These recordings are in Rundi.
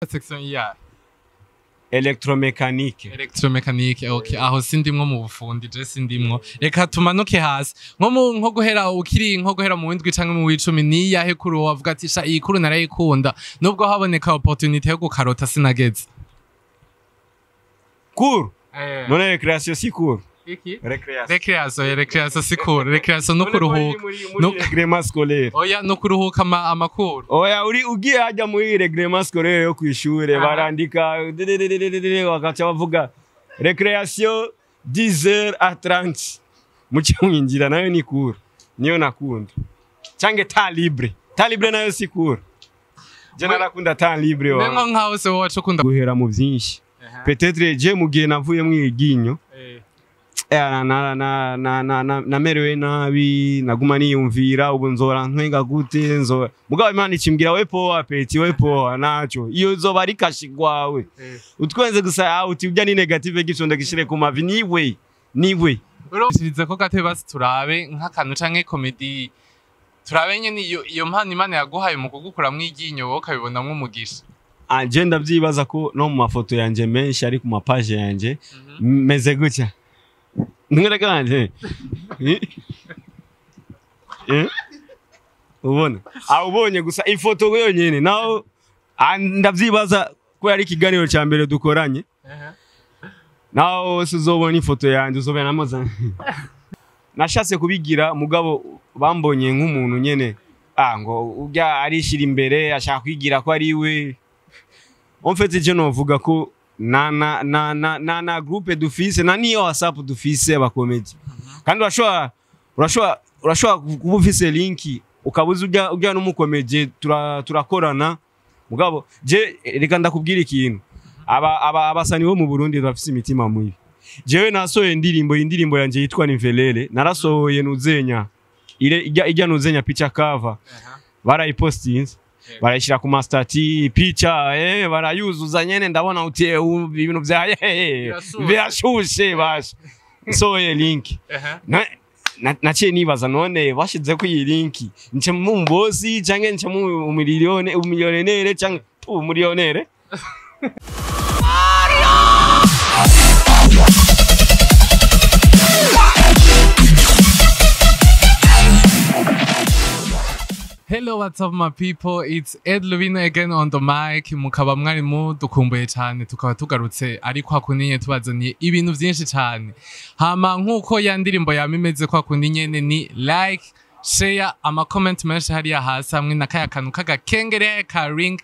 Section ya Électromécanique. Électromécanique, okay. Aho sindimwo mu bufundi, je sindimwo. Reka tumanuke hasi, nko mu nko guhera ukiri, nko guhera mu windwi canke mu w'icumi, ni yahe cours wavuga ati: "Sha, iyi cours narayikunda, nubwo haboneka opportunité yo gukarota sinageze"? Cours none récréation si cours? Iki? Récréation. Récréation, récréation si cours. Récréation no kuruhuka. Muri règlement scolaire. Oya, no kuruhuka ama cours. Oya, uri ugiye hajya muri règlement scolaire yo kwishure, barandika dededededede, bakaca bavuga récréation 10h à 30, muce mwinjira. Nayo ni cours, niyo nakunda. Canke temps libre, temps libre nayo si cours? Je narakunda temps libre wa. Nenko nkaho se wowe waca ukunda? Guhera mu vyinshi, peut-être je mu gihe navuye mu iryinyo, namerewe nabi, naguma niyumvira ubu nzora ntwenga gute, nzora. Mugabo Imana ikimbwira: "We poa, petit, we poa, naco iyo uzoba ari kashi gwawe, utwenze gusa." Ah, uti urya ni négative gifyo, ndagishire ku mavi, niwe niwe. Urashiriza ko gate basi, turabe nk'akantu canke comédie, turabe nyene iyo mpano Imana yaguhaye mu kugukuramwo iryinyo, wowe ukabibonamwo umugisha. Ah, je ndavyibaza ko no mu mafoto yanje menshi ari ku ma page yanje meze gutya, nwereka kanje. Eh? Eh? Ubona, ah, ubonye gusa ifoto yonyene naho, ah, ndavyibaza ko yari ikiganiro ca mbere dukoranye, naho wose uzobona ifoto yanjye uzobona namoza nashatse kubigira. Mugabo bambonye nk'umuntu nyene, ah, ngo urya arishira imbere, ashaka kwigira ko ari we. En fait, je novuga ko na groupe dufise, na niyo WhatsApp dufise aba comédiens. Kandi urashobora kuba ufise link, ukabuza urya n'umu comédien turakorana. Mugabo je reka ndakubwira ikintu: aba aba abasani bo mu Burundi bafise imitima mibi. Jewe nasohoye indirimbo, indirimbo yanje yitwa Nimvelele, narasohoye nuzenya ile ijya nuzenya picha cover, barayipostinze, barayishyira ku ma statuts picha, barayuzuza nyene. Ndabona uti ibintu vya Birashushe. Birashushe basha, nsohoye link, naciye nibaza: none bashize ko iyi link nce mu bosi canke nce mu umiliyone, umiliyonere canke umiliyonere? Hello, what's up my people? It's Ed Lubino again on the mic. Mukaba mwari mudukumbuye cyane, tukaba tugarutse ariko hakuniye tubazaniye ibintu byinshi cyane. Hama nkuko ya ndirimbo yama imeze, kwa kundi nyene ni like, share, ama comment menshi hariya hasi, hamwe na kaya kantu k'agakengere ka ring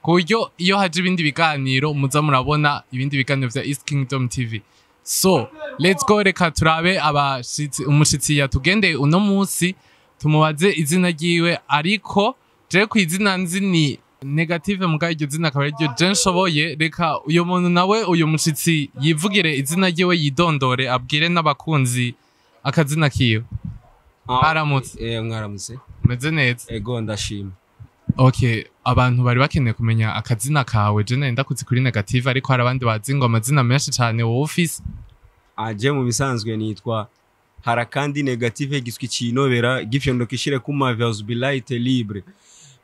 ku buryo iyo haje ibindi biganiro muza murabona ibindi biganiro vya East Kingdom TV. So, let's go, reka turabe abashitsi, umushitsi yatugendeye uno munsi, tumubaze izina ryiwe. Ariko je ku izina nzi ni Negative, muga iryo zina akaba ariryo je nshoboye. Reka uyu muntu nawe, uyu mushitsi, yivugire izina ryiwe, yidondore, abwire n'abakunzi akazina kiwe. Mwaramutse. Mwaramutse. Umeze neza? Ego, ndashima. Okay, abantu bari bakeneye kumenya akazina kawe. Je nari ndakuzi kuri Negative, ariko hari abandi bazi ngo amazina menshi cyane wowe ufise. Aje mu bisanzwe nitwa Harakandi Negative giswi cinobera gifyondo kishire kuma versubilite libre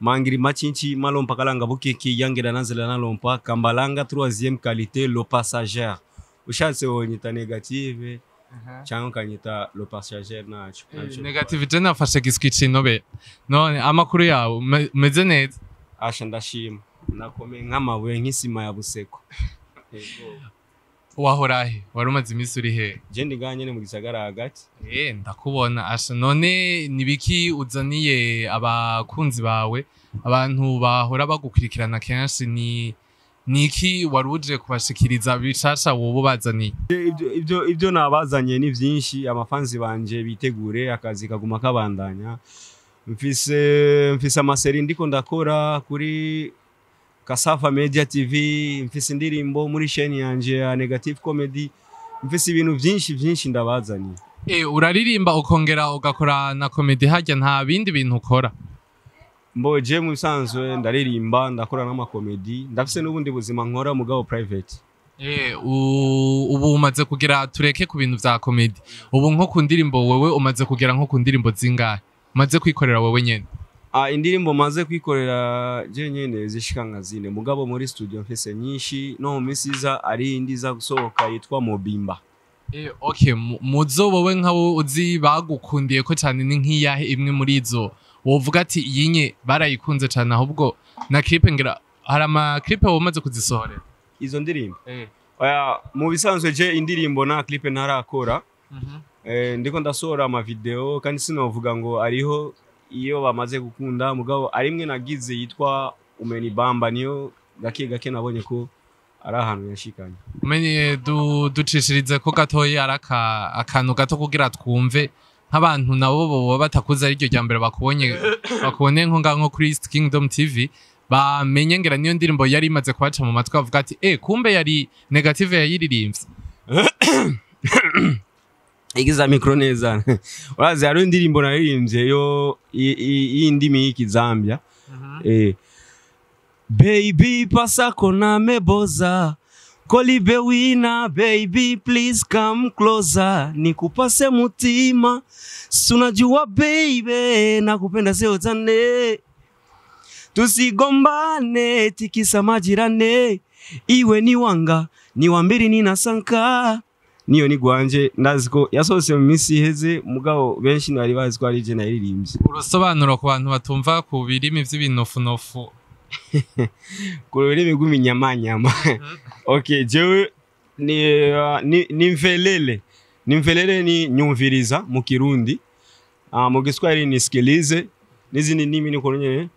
mangiri machinchi malompa kalanga bukiki yangera nanzela nalompa kambalanga troisième qualité le passager. Ushatse wonyita Negative cyangwa ukanyita le passager, naco naco. Negative, je nafashe giswi cinobe. None amakuru yawe, umeze neza? Asha, ndashima, nakomeye nk'amabuye, nk'isima ya Buseko. Ego. Wahora he? Wari umaze iminsi uri he? Je ndi ngaha nyene mu gisagara hagati. Ndakubona asha. None nibiki uzaniye abakunzi bawe, abantu bahora bagukurikirana kenshi? Ni niki wari uje kubashikiriza bishasha wowe bazaniye? Ibyo nabazanye ni byinshi. Abafanzi banje bitegure, akazi kaguma kabandanya. Mfise ama séries ndiko ndakora kuri Kasafa Media TV, mfise indirimbo muri chaîne yanje ya Negative Comedy, mfise ibintu byinshi byinshi ndabazaniye. Uraririmba ukongera ugakora na comedy? Harya nta bindi bintu ukora? Mboje mu bisanzwe ndaririmba, ndakora n'ama comédie, ndafise n'ubundi buzima nkora mugabo private. Ubu umaze kugera, tureke ku bintu vya comedy, ubu nko ku ndirimbo wewe umaze kugera nko ku ndirimbo zingahe umaze kwikorera wewe nyene? Ah, indirimbo maze kwikorera je nyene zishika nka zine, mugabo muri studio mfise nyinshi. No mu minsi iza ari indi iza gusohoka yitwa Mobimba. Okay, muzo wowe nkawo uzi bagukundiye ko cyane ni nk'iyahe imwe muri izo wovuga ati iyi nye barayikunze cyane, ahubwo na clip ngira hari ama clip womaze kuzisohorera? Izo ndirimbo? Oya, mu bisanzwe je indirimbo na clip ntarakora. Ndiko ndasohora ama video, kandi sinovuga ngo ariho iyo bamaze gukunda, mugabo ari imwe nagize yitwa Umenibamba, niyo gake gake nabonye ko ari ahantu yashikanye. Umenye ducishirize ko gatoyi, ari akantu gato kugira twumve nk'abantu nabo boba batakuze, ariryo rya mbere bakubonye, bakubone nko ngaho nko kuri East Kingdom TV, bamenye ngira niyo ndirimbo yari imaze kubaca mu matwi, bavuga ati: "Kumbe yari Negative yayiririmbye." Igiza micro neza. Urazi hariho indirimbo naririmbye yo y'indimi y'ikizambia. Baby, pasako na meboza kolibe wina, baby, please come closer, nikupase mutima, sunajua baby nakupenda, sio tane, tusigombane, tikisa majirane, iwe ni wanga ni wambiri ni nasanka. Niyo ni gwanje, ndazi ko yasohotse mu minsi iheze, mugabo benshi ntibari bazi ko ari je nayiririmbye. Urusobanuro ku bantu batumva ku birimi vy'ibinofunofu. Ku rurimi rw'iminyamanyama. Okay, jewe ni mvelele, ni mvelele, ni nyumviriza mu Kirundi, mu Giswahili ni sikilize, n'izindi ndimi niko nyene.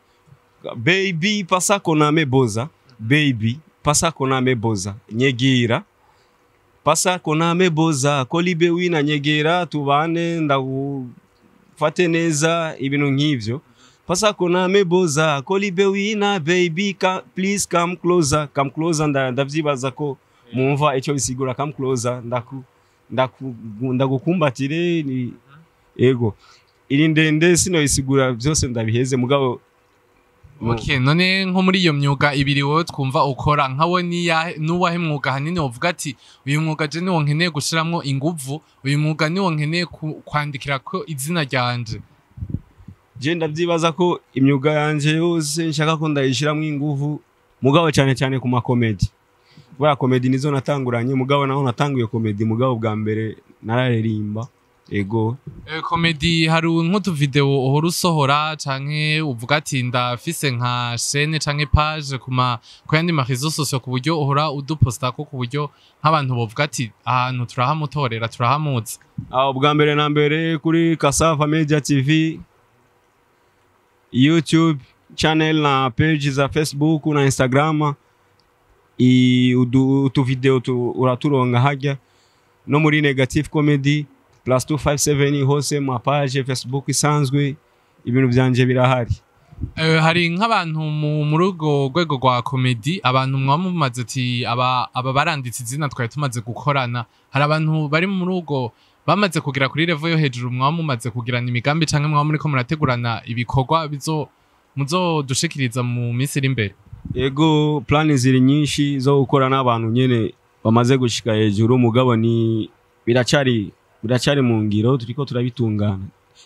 Baby, pasako na meboza, baby, pasako na meboza, nyegira, pasako na meboza kolibe wina, nyegera tubane, ndagufate neza, ibintu nk'ivyo. Pasako na meboza kolibe wina, baby, please come closer, come closer. Ndavyibaza ko mumva ico bisigura come closer, ndagukumbatire ni ego. Iri ndende sinoyisigura byose ndabiheze, mugabo. Okay, none nko muri iyo myuga ibiri wowe twumva ukora, nkawe nuwahe mwuga hanini wovuga ati uyu mwuga je niwo nkeneye gushiramwo inguvu, uyu mwuga niwo nkeneye kwandikira ko izina ryanje? Je ndavyibaza ko imyuga yanje yose nshaka ko ndayishiramwo inguvu, mugabo cyane cyane ku makomedi, kubera komedi nizo natanguranye. Mugabo naho natanguye komedi, mugabo bwa mbere nararirimba, ego. Komedi, hari nk'utuvideo uhora usohora, canke uvuga ati ndafise nka chaîne canke page ku yandi ma réseaux sociaux, ku buryo uhora udupostako, ku buryo nk'abantu bovuga ati ahantu turahamutorera, turahamuzi? Aho bwa mbere na mbere kuri Kasava Media TV YouTube channel na page za Facebook na Instagram, utuvideo uraturonga hajya, no muri Negative Comedy plus 257 hose ma page Facebook isanzwe, ibintu byanje birahari. Hari nk'abantu muri urwo rwego rwa komedi, abantu mwaba mumaze ati aba baranditse izina twari tumaze gukorana, hari abantu bari muri urwo bamaze kugera kuri level yo hejuru mwaba mumaze kugirana imigambi, canke mwaba muriko murategurana ibikorwa bizo muzodushikiriza mu minsi iri imbere? Ego, plan ziri nyinshi zo gukora n'abantu nyene bamaze gushika hejuru, mugabo ni biracari mu ngiro, turiko turabitungana,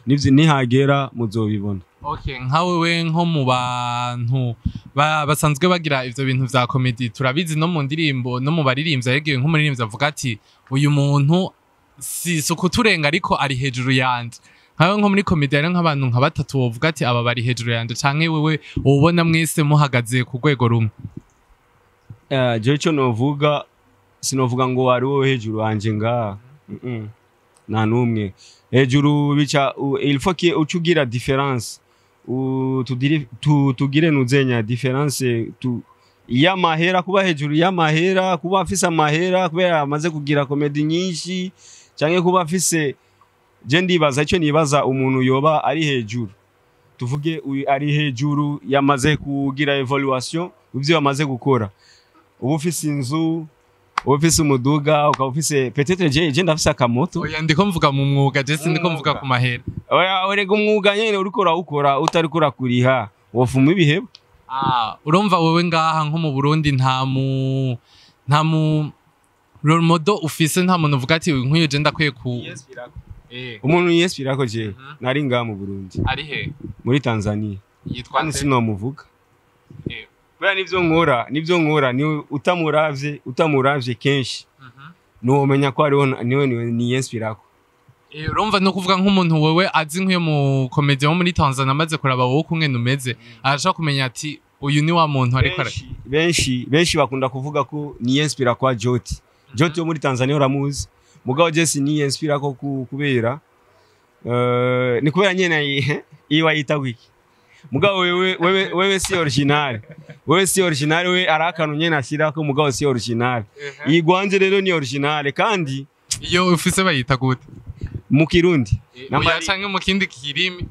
nivyo nihagera muzobibona. Okay, nka wewe nko mu bantu basanzwe bagira ivyo bintu vya komedi, turabizi no mu ndirimbo no mu baririmbyi yagiye, nk'umuririmbyi avuga ati uyu muntu si ukuturenga ariko ari hejuru yanje, nkawe nko muri komedi hari nk'abantu nka batatu wovuga ati aba bari hejuru yanje, canke wewe ubona mwese muhagaze ku rwego rumwe? Jewe ico novuga, sinovuga ngo wari wowe hejuru wanje ngaha. Nta n'umwe hejuru. Bica il faut que uca ugira différence, tugire nuzenya différence tu y'amahera, kuba hejuru y'amahera, kuba afise amahera kubera amaze kugira komedi nyinshi, canke kuba afise. Je ndibaza, icyo nibaza, umuntu yoba ari hejuru, tuvuge uyu ari hejuru yamaze kugira évaluation ivyo yamaze gukora, uba ufise inzu, uba ufise umuduga, ukaba ufise peut-être, je ndafise akamoto. Oya, ndiko mvuga mu mwuga, je sindiko mvuga ku mahera. Oya, erega umwuga nyene uriko urawukora utariko urakuriha, wofuma ibiheba. Ah, urumva wewe ngaha nko mu Burundi nta mu role model ufise, nta muntu uvuga ati nk'uyu je ndakwiye ku Umuntu yiyespirako je nari ngaha mu Burundi? Ari he? Muri Tanzania. Yitwa Kandi nde? Sinomuvuga kubera nivyo nkora ni utamuravye kenshi nuwomenya ko hariho niwe niyinspirako. Urumva no kuvuga nk'umuntu wewe azi nk'uyo mu comédien wo muri Tanzania, amaze kuraba wowe ukungene umeze, arashobora kumenya ati uyu ni wa muntu ariko Benshi bakunda kuvuga ko niyinspira kwa Joti. Joti wo muri Tanzania uramuzi, mugabo je siniyinspira ko kubera ni kubera nyene iwa yita wiki, mugabo wewe si original, wewe si original, we ari akantu nyene ashirako, mugabo si original. Iyi gwanje rero ni original kandi. Iyo ufise bayita gute? Mu Kirundi Oya, canke mu kindi kirimi.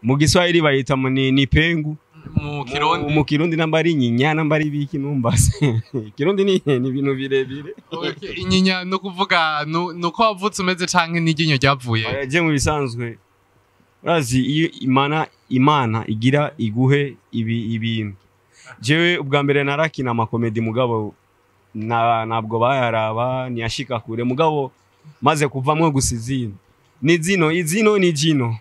Mu Giswahili bayita ni pengu. Mu Kirundi? Mu Kirundi namba ari nyinya, namba ari biki, numbase Kirundi ni ibintu birebire. Okay, inyinya no kuvuga nuko wavutse umeze canke n'iryinyo ryavuye? Oya, je mu bisanzwe urazi iyo Imana igira iguhe ibi ibintu, jewe ubwa mbere narakina amakomedi, mugabo ntabwo bayaraba, ntiyashika kure, mugabo maze kuvamwo gusa izino ni zino, izino ni jino.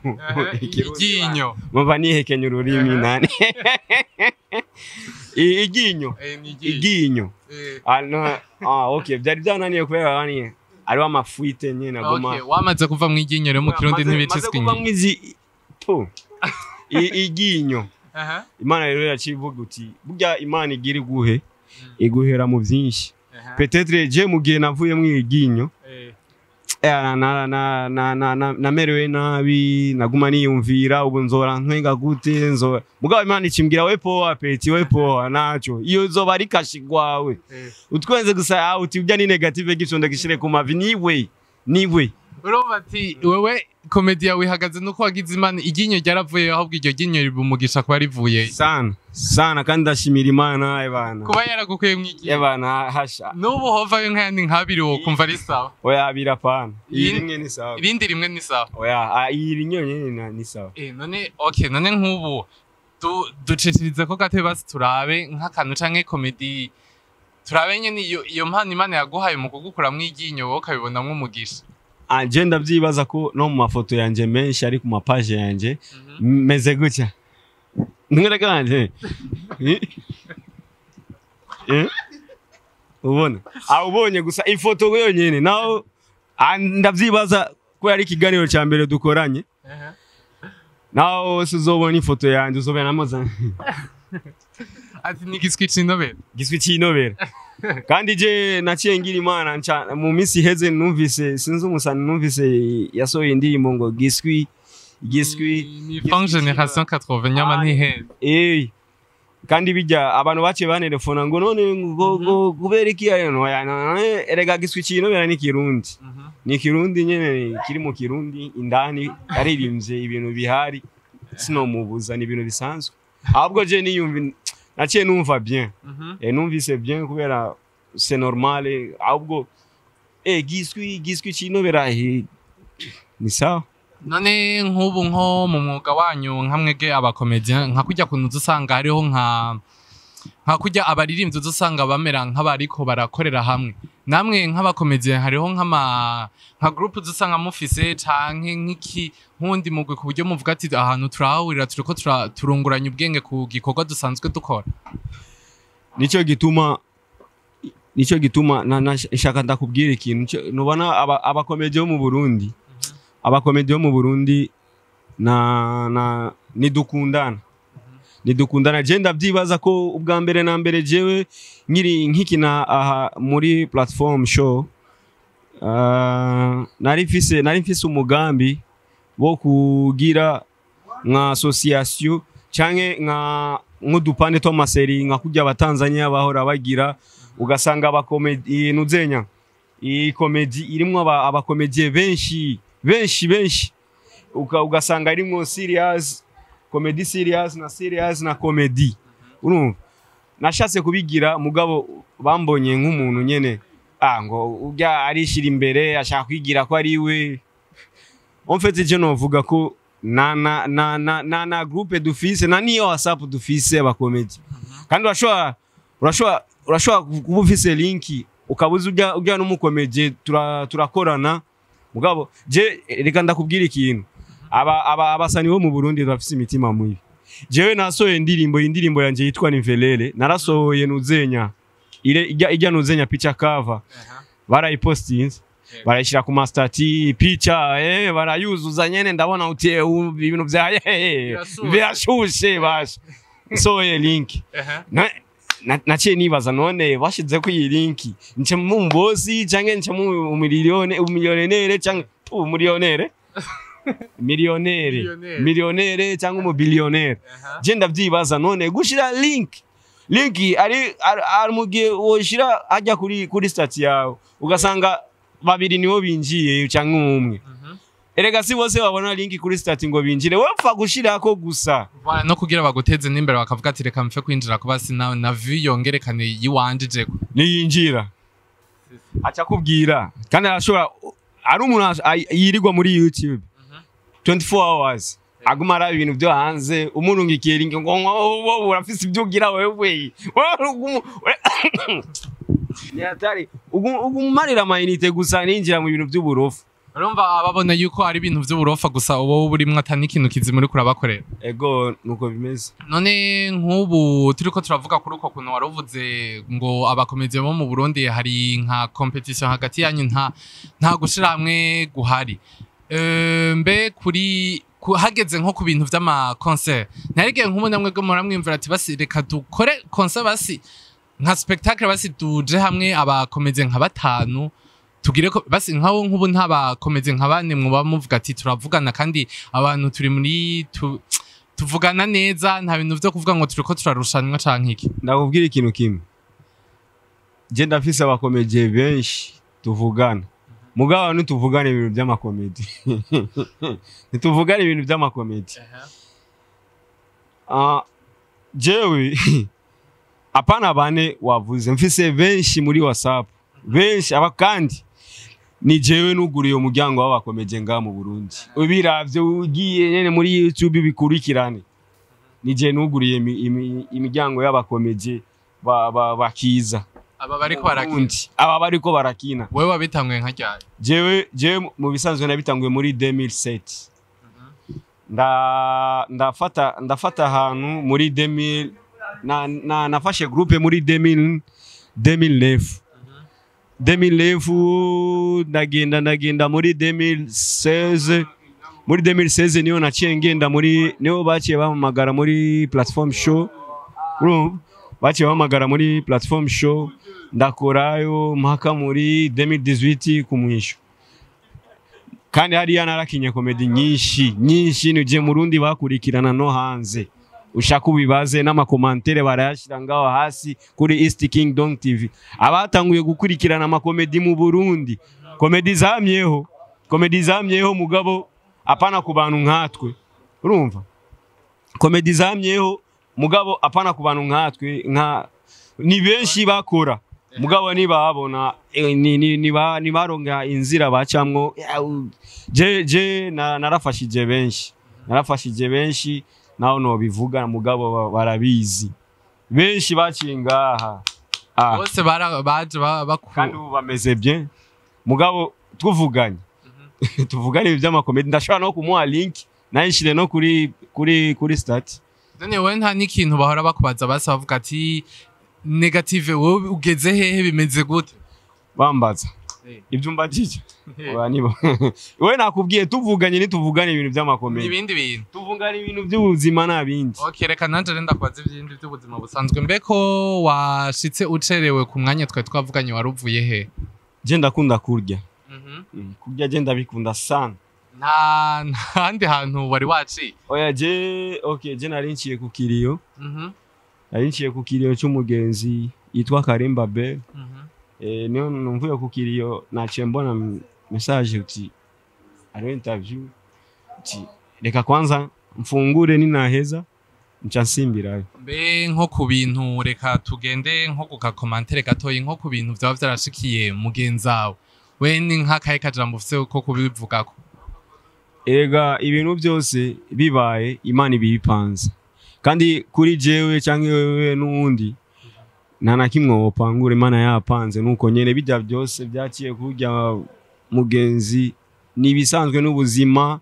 Iryinyo. Muva nihekenya ururimi nani. Iryinyo. Ni iryinyo. Iryinyo. Ah, no, ah, okay, byari byananiye kubera bani ariho amafuite nyene aguma. Okay, wamaze kuva mu iryinyo rero mu Kirundi Maze ntibicitswe kuva inyinya. mwizi po iryinyo. Imana rero yacivuga uti burya Imana igira iguhe, iguhera mu byinshi. Peut-être je mu gihe navuye mu iryinyo namerewe nabi, naguma niyumvira ubu nzora ntwenga gute, nzora, mugabo Imana ikimbwira: we poa petit, we poa, naco iyo uzoba ari kashi gwawe utwenze gusa. Ah, uti urya ni negative gifyo, ndagishire ku mavi, niwe niwe. Urumva ati wewe komedi yawe ihagaze nuko wagize Imana iryinyo ryaravuye, ahubwo iryo ryinyo riba umugisha kuba rivuye. Sana sana, kandi ndashimira Imana ebana. Kuba yaragukuye mu iryinyo. Ebana hasha. N'ubu hovayo nk'ayandi nk'abiri wokumva ari sawa? Oya, birapana. Iyi- Iyi rimwe ni sawa. Irindi rimwe ni sawa? Oya, ah, iyi rimwe nyene ni sawa. None okay, none nk'ubu ducishirize ko gate basi turabe nk'akantu canke komedi, turabe nyene iyo mpano Imana yaguhaye mu kugukuramwo iryinyo, wowe ukabibonamwo umugisha. Ah, je ndavyibaza ko no mu mafoto yanje menshi ari ku mapaje yanje meze gutya nwereka kanje. Eh? Ubona, ah, ubonye gusa ifoto yonyene naho, ah, ndavyibaza ko ari ikiganiro ca mbere dukoranye, naho wose uzobona ifoto yanje uzobona amaza. Ati ni igiswi c'inobera. Giswi c'inobera. Kandi je naciye ngira Imana nca mu minsi iheze numvise, sinzi umusani numvise yasohoye indirimbo ngo giswi giswi. Ni Frank Generation 80 nyama ntiheze. Eh, kandi bijya abantu baciye banelefona ngo none ngo kubera iki ayo no ya no, erega giswi c'inobera ni Kirundi, ni Kirundi nyene kiri mu Kirundi indani, yaririmbye ibintu bihari, sinomubuza, ni ibintu bisanzwe. Ahubwo je niyumva naciye numva bien. Numvise bien kubera c'est normal, ahubwo giswi giswi c'inobera, ni sawa. None nk'ubu nko mu mwuga wanyu nka mwege abakomedian, nka kurya kuntu uza usanga hariho nka kurya abaririmbyi uza usanga bamera nk'abariko barakorera hamwe, namwe nk'abakomedian hariho nka groupe uza usanga mufise canke nk'iki nk'uwundi mugwi, ku buryo muvuga ati ahantu turahahurira turiko turunguranya ubwenge ku gikorwa dusanzwe dukora? Nico gituma nshaka ndakubwira ikintu nubona abakomedi bo mu Burundi, abakomedi bo mu Burundi na nidukundana, nidukundana. Je ndavyibaza ko ubwa mbere na mbere jewe nkiri nkikina aha muri platform show, nari mfise umugambi wo kugira nka association canke nka nk'udupande tw'amaseri nka kurya abatanzania bahora bagira, ugasanga abakomedi nuzenya iyi komedi irimwo abakomediye benshi benshi benshi, ugasanga irimwo serious comedy, serious na serious na comedy. Urumva nashatse kubigira, mugabo bambonye nk'umuntu nyene, ah, ngo urya arishira imbere, ashaka kwigira ko ari we. En fait je novuga ko na groupe dufise na niyo WhatsApp dufise abakomedi, kandi urashobora kuba ufise link ukabuza ujya n'umukomedi turakorana. Mugabo je reka ndakubwira ikintu, aba abasani bo mu Burundi bafise imitima mubi. Jewe nasohoye indirimbo, indirimbo yanje yitwa Nivelele. Narasohoye nuzenya ile ijya nuzenya picha cover, barayipostinze, barayishyira ku ma statuts picha, barayuzuza nyene. Ndabona uti ibintu vya Birashushe. Birashushe basha. Nsohoye link, naciye nibaza: none bashize ko iyi link nce mu bosi canke nce mu umiliyone, umiliyonere canke umiliyonere, miliyonere, Millionaire. Miliyonere cyangwa umubiliyonere? Je ndavyibaza, none gushira link ari mu gihe woshira hajya kuri statut yawe, ugasanga babiri nibo binjiye cyangwa umwe. Erega si bose babona link kuri statut ngo binjire, wapfa gushirako gusa. Voilà, no kugira baguteze n'imbere, bakavuga ati reka mpfe kwinjira kuba sina na view yongerekane yiwanje Niyinjira aca kubwira, kandi arashobora ari umuntu yirirwa muri YouTube 24 hours, aguma araba ibintu byo hanze. Umurungikiye link ngo wowe urafise ibyo ugira wewe. Wowe ni hatari, ugumarira ama unités gusa, ninjira mu bintu by'uburofu. Urumva ababona yuko ari ibintu vy'uburofa gusa, uba burimwo ata n'ikintu kizima uriko urabakorera. Ego, nuko bimeze. None nk'ubu turiko turavuga kuri uko kuntu waruvuze ngo aba comédiens bo mu Burundi hari nka compétition hagati yanyu, nta gushira hamwe guhari. Mbe kuri hageze nko ku bintu vy'ama concert, ntarigeye nk'ubu namwe bwo muramwimvira ati basi reka dukore concert, basi nka spectacle, basi tuje hamwe aba comédiens nka batanu, tugire ko basi nkaho nk'ubu ntaba comédiens nka bane muba muvuga ati turavugana kandi abantu turi muri tuvugana neza, nta bintu vyo kuvuga ngo turiko turarushanwa canke iki? Ndakubwira ikintu kimwe: je ndafise aba comédiens benshi tuvugana, mugabo ntituvugana ibintu by'ama comédie, ntituvugana ibintu by'ama comédie. Ah, jewe apana bane wavuze, mfise benshi muri WhatsApp, benshi aba, kandi ni jewe nuguriye umuryango w'aba comédiens ngaha mu Burundi. Ubiravye ugiye nyene muri YouTube bikurikirane, ni jewe nuguriye imiryango y'aba comédiens bakiza. Aba bariko barakina. Burundi. Aba bariko barakina. Wewe wabitanguye nka ryari? Jewe mu bisanzwe nabitanguye muri 2007. Ndafata ahantu muri 2000 na nafashe groupe muri 2000, 2009, 2009. Ndagenda muri 2016. Muri 2016 niyo naciye ngenda muri, niyo baciye bampamagara muri platform show. Urumva, baciye bampamagara muri platform show, ndakorayo mpaka muri 2018 ku mwisho. Kandi hariya narakinye comédie nyinshi nyinshi, nije mu Rundi bakurikirana no hanze. Ushaka ubibaze n'ama commentaires barayashira ngaho hasi kuri East Kingdom TV. Abatanguye gukurikirana ama comédie mu Burundi, comédie zamyeho, comédie zamyeho, mugabo apana ku bantu nkatwe. Urumva, comédie zamyeho, mugabo apana ku bantu nkatwe. Nka ni benshi bakora, mugabo nibabona nibaronka inzira bacamwo. Je narafashije benshi, narafashije benshi, naho nobivuga, mugabo barabizi benshi baciye ngaha. Ah, bose baje baku kandi ubu bameze bien. Mugabo tuvuganye, tuvugane ibi by'ama comédie, ndashobora no kumuha link nayishire no kuri statut. None wowe nta n'ikintu bahora bakubaza, basi bavuga ati negative, wowe ugeze hehe, bimeze gute? Bambaza ibyo mbajije? Oya, nibo we nakubwiye, tuvuganye nituvugane ibintu by'ama comédie. Ibindi bintu? Tuvugane ibintu by'ubuzima, nta bindi. Okay, reka nanje rero ndakubaza ibyindi by'ubuzima busanzwe. Mbe ko washitse ucerewe ku mwanya twari twavuganye, wari uvuye he? Je ndakunda kurya. Kurya je ndabikunda sana. Nta ntahandi hantu wari waciye? Oya, je okay, je nari nciye ku kiriyo. Nari nciye ku kiriyo cy'umugenzi yitwa Karimba Be. Niyo numvuye ku kiriyo, naciye mbona message uti ariyo interview, uti reka kwanza mfungure, ninaheza nca nsimbirayo. Mbe nko ku bintu, reka tugende nko ku ka commentaire gatoyi, nko ku bintu vyaba vyarashikiye mugenzawe, we ni nk'akahe kajambo ufise ko kubivugako? Erega ibintu byose bibaye, Imana ibipanze. Kandi kuri jewe cyangwa wewe n'uwundi, nta na kimwe wopangura Imana yapanze. Nuko nyene bijya byose byaciye kurya mugenzi ni ibisanzwe n'ubuzima.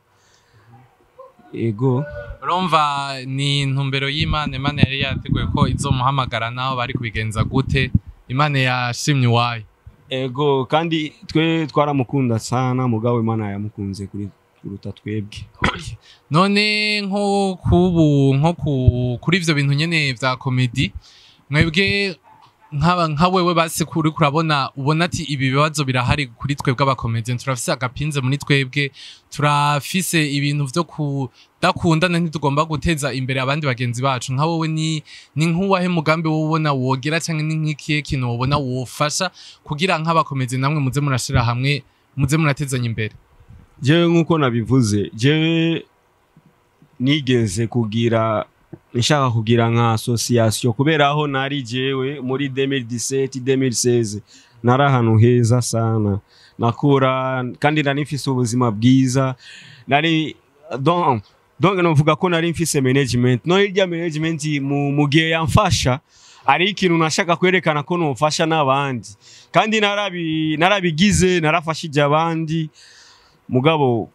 Ego. Urumva ni intumbero y'Imana. Imana yari yateguye ko izomuhamagara, naho bari kubigenza gute, Imana yashimye uwayo. Ego, kandi twe twaramukunda sana, mugabo Imana yamukunze kuri kuruta twebwe. None nko kubu nko kuri ivyo bintu nyene vya comedy, mwebwe nkaba nka wewe basi kuri kurabona, ubona ati ibi bibazo birahari kuri twebwe abakomedian, turafise agapinze muri twebwe, turafise ibintu vyo kudakundana, ntitugomba guteza imbere abandi bagenzi bacu. Nka wowe ni nk'uwahe mugambi wowe ubona wogera, canke ni nk'ikihe kintu wobona wofasha kugira nk'abakomedian namwe muze murashira hamwe, muze muratezanya imbere? Jewe nk'uko nabivuze, jewe nigeze kugira nshaka kugira nka association, kubera aho nari jewe muri 2017 2016 nari ahantu heza sana, nakura kandi nari mfise ubuzima bwiza, nari donc novuga ko nari mfise management. No irya management mu gihe yamfasha, ari ikintu nashaka kwerekana ko nofasha n'abandi, kandi narabigize, narafashije abandi. Mugabo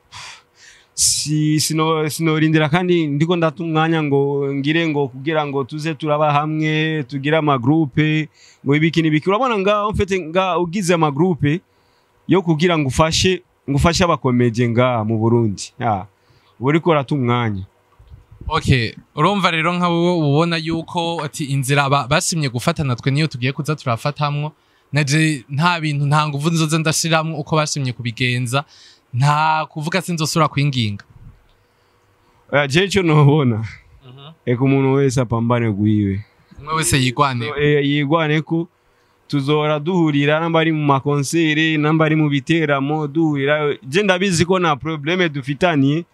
si sino sinorindira kandi ndiko ndata umwanya ngo ngire ngo kugira ngo tuze turaba hamwe, tugire amagroupe ngo ibiki n'ibiki. Urabona ngaho mfite nga ugize amagroupe yo kugira ngo ufashe abakomeje nga mu Burundi, uba uriko urata umwanya. Okay, urumva rero nka wowe ubona yuko ati inzira bashimye gufatana, twe niyo tugiye kuza turafatamwo, naje nta bintu, nta nguvu nzoza ndashiramwo, uko bashimye kubigenza, nta kuvuga sinzosubira kwinginga. Oya, je ico nobona, eka umuntu wese apambane gwiwe. Umwe wese yigwane. Yigwane ko tuzohora duhurira, namba ari mu makonsere, namba ari mu biteramo duhurira. Je ndabizi ko nta problème dufitaniye,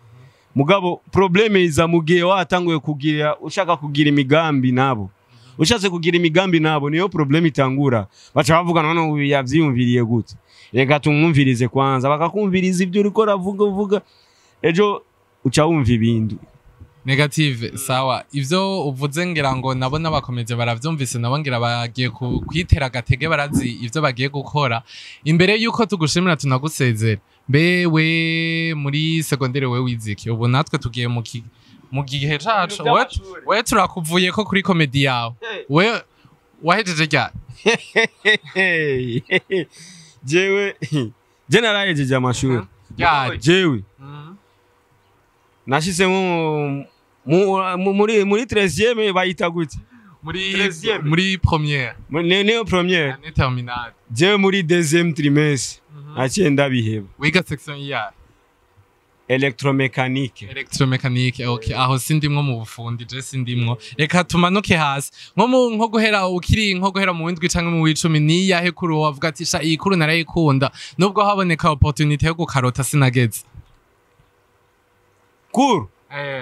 mugabo problème iza mu gihe watanguye kugira ushaka kugira imigambi nabo. Ushatse kugira imigambi nabo, niyo problème itangura. Baca bavuga: "None uyu yavyiyumviriye gute? Reka tumwumvirize kwanza." Bakakumviriza ibyo uriko uravuga uvuga, ejo uca wumva ibindi. Negative. Sawa, ivyo uvuze ngira ngo nabo n'abakomeje baravyumvise, nabo ngira bagiye kwitera agatege, barazi ivyo bagiye gukora. Imbere yuko tugushimira tunagusezera, mbewe muri segondere we wiziki? Ubu natwe tugiye mu gihe cacu. We turakuvuye ko kuri comedy yawe, we wahejeje ryari? Jewe je narahejeje amashuri. Ryari? Jewe nashyize muri 13e, bayita gute? Muri 13e. Muri première. Niyo première. Année terminale. Jewe muri deuxième trimestre naciye ndabiheba. Wiga section ya? Électromécanique. Electromécanique, okay. Aho sindimwo mu bufundi, je sindimwo. Reka tumanuke hasi, nko mu nko guhera ukiri nko guhera mu windwi canke mu w'icumi, ni yahe kuri wowe wavuga ati: "Sha, iyi kuru narayikunda, nubwo haboneka opportunité yo gukarota sinageze"? Cours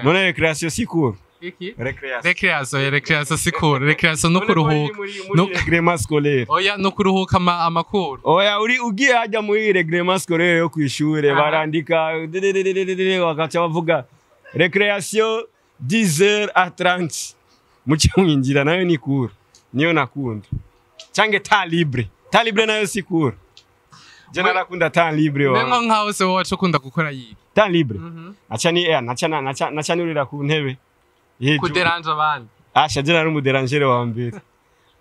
none récréation si cours? Iki? Récréation. Récréation, récréation si cours, récréation no kuruhuka. Muri règlement scolaire. Oya, no kuruhuka amakuru. Oya, uri ugiye hajya muri règlement scolaire yo kwishure, barandika dededededede, bakaca bavuga récréation 10h à 30, muce mwinjira. Nayo ni cours, niyo nakunda, canke temps libre. Temps libre nayo si cours, je narakunda temps libre wa. Nenko nkaho se wowe waca ukunda gukora yiki? Temps libre naca ni naca nurira ku ntebe hejuru. Kuderanja abandi. Asha, je nari umuderangere wa mbere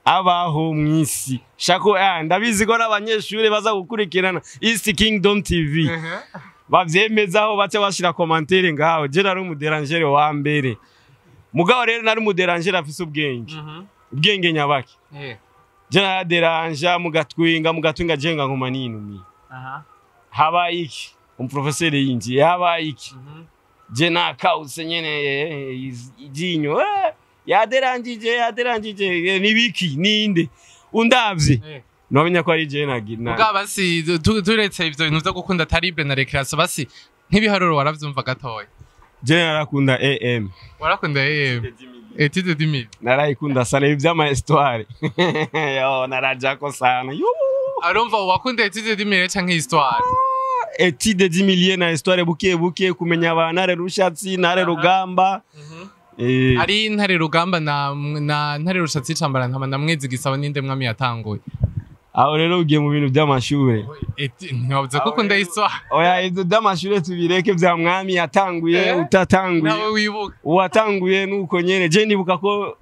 abaho mw'isi shako. Ndabizi ko n'abanyeshuri baza gukurikirana East Kingdom TV bavyemezaho, baca bashira commentaire ngaho. Je nari umuderangere wa mbere, mugabo rero nari umuderangere afise ubwenge, ubwenge nyabaki. Je naraderanja mugatwinga mugatwinga, je nga nkuma ninumiye. Habaye iki? Umuprofeseri yinjiye, habaye iki? Je nakawuse nyene, iryinyo, yaderangije yaderangije, nibiki ninde undavye nomenya ko ari je nagira. Mugabo basi turetse ivyo bintu vyo gukunda temps libre na récréation, basi nk'ibiharuro waravyumva gatoya? Je narakunda AM. Warakunda AM, étude du mille? Narayikunda sana, ibi vy'ama histoire yo narajako sana. Yuuu. Arumva wakunda étude du mille canke histoire? Étude du milieu na histoire buke buke, kumenya ba Ntare Rushatsi, Ntare Rugamba. Ari Ntare Rugamba na Ntare Rushatsi, cambara ntama na Mwezi Gisabo, ninde mwami yatanguye? Aho rero ugiye mu bintu by'amashure. Ntiwavuze ko ukunda histoire? Oya, ibyo by'amashure tubireke, bya mwami yatanguye utatanguye. Nawe wibuka. Uwatanguye nuko nyene. Je nibuka ko,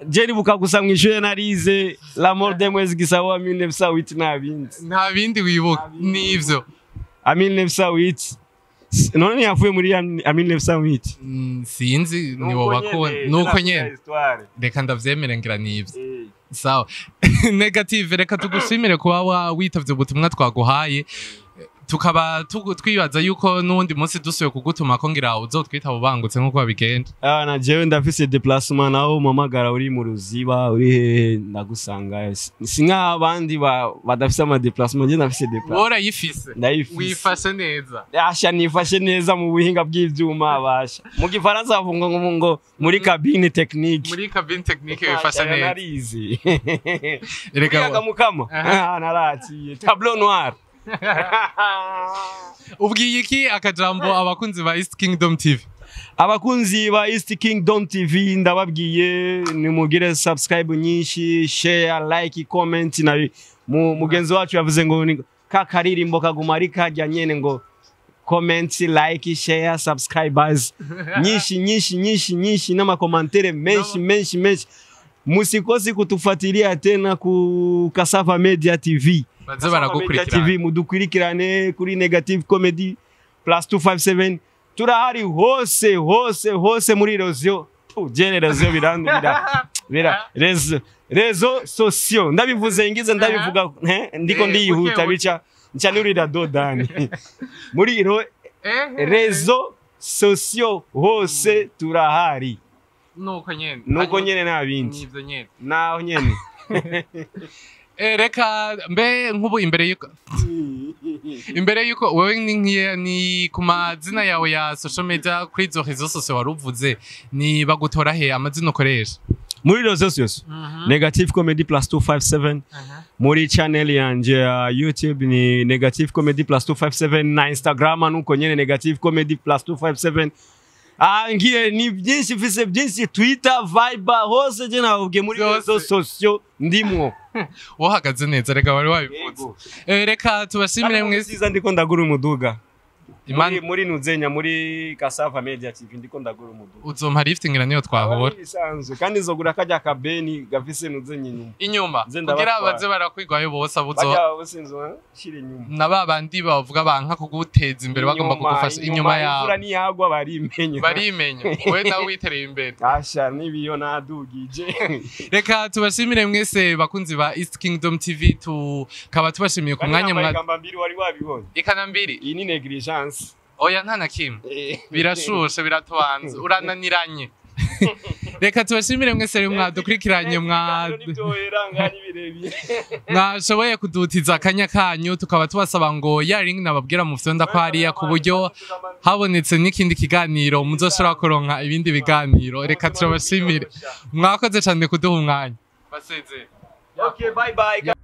je nibuka gusa mw'ishure narize la mort de Mwezi Gisabo wa 1908, nta bindi. Nta bindi wibuka, nivyo? A 1908, none yapfuye muri a 1908. Sinzi, niwo bakunda nuko nyene, reka ndavyemere, ngira nivyo. Sawa, Negative, reka tugushimire kuba witavye ubutumwa twaguhaye, tukaba twibaza yuko n'uwundi munsi dusuye kugutuma ko ngira uzotwitaba ubangutse nk'uko babigenda. Ah, na jewe ndafise déplacement, naho umpamagara uri mu Ruziba, uri hehe, ndagusanga. Si nk'abandi badafise ama déplacement, je ndafise déplacement. Worayifise? Ndayifise. Wifashe neza? Asha, nifashe neza mu buhinga bw'ivyuma, basha mu gifaransa bavuga ngo muri cabine technique. Muri cabine technique wifashe neza. Narizi. Erega Erega mukama. Aha. Ah, naraciye tableau noir. Ubwiye iki akajambo abakunzi ba East Kingdom TV? Abakunzi ba East Kingdom TV, ndababwiye nimugire subscribe nyinshi, share, like, comment. Na mugenzi wacu yavuze ngo ni ka karirimbo kaguma ari kajya nyene, ngo comment, like, share, subscribers nyinshi nyinshi nyinshi nyinshi, n'ama commentaires menshi menshi menshi. Musikosi kutufuatilia tena ku Kasava Media TV. Baze Kasava Media baragukurikirana. TV, mudukurikirane kuri Negative Comedy plus 257, turahari hose hose hose muri réseaux, jene réseaux birandurira bira réseaux sociaux, ndabivuze ngize ndabivuga ndiko ndiyihuta. Buke, buke. Bica nca nurira dodani muri réseaux sociaux hose turahari. Nuko nyene. Nuko nyene, nta bindi. Nivyo nyene. Naho nyene. Reka mbe nk'ubu imbere yuko wewe ni nkiye ni ku mazina yawe ya social media, kuri izo réseaux sociaux wari uvuze, ni bagutora he, amazina ukoresha? Muri réseaux sociaux, Negative Comedy plus 257. Muri channel yanje ya YouTube ni Negative Comedy plus 257, na Instagram nuko nyene, Negative Comedy plus 257. Ah, ngiye ni byinshi, mfise byinshi, Twitter, Viber, hose je nababwiye muri Byose. réseaux sociaux ndimwo. Wohagaze neza, reka wari wabivuze. Yego. Reka tubashimire mwese. Cyiza, ndiko ndagura umuduga. Imana. Muri Nuzenya, muri Kasava Media TV, ndiko ndagura umuduga. Uzompa lift, ngira niyo twahura. Bisanzwe, kandi nzogura kajya kabeni gafise Nuzenya inyuma. Inyuma. Nze kugira ndabatwara. baze barakwigwayo bose abuzo. Bajya bose nzo shira inyuma. Na ba bandi bavuga banka kuguteza imbere bagomba kugufasha inyuma Imvura yawe. Niyagwa barimenya. Barimenya, wowe nawe witereye imbere. Asha, n'ibiyo nadugije. Reka tubashimire mwese bakunzi ba East Kingdom TV, tukaba tubashimiye ku mwanya mwa Kamba mbiri wari wabibonye? Ikana mbiri. Iyi ni négligence. Oya, nta na kimwe, birashushe, biratubanza, urananiranye. Reka tubashimire mwese rero mwadukurikiranye, mwashoboye kudutiza akanya kanyu, tukaba tubasaba ngo ya link nababwira mu fyonda ko hariya, ku buryo habonetse n'ikindi kiganiro muzoshobora kuronka ibindi biganiro. Reka turabashimire, mwakoze cyane kuduha umwanya. Basezeye. Okay, bye bye.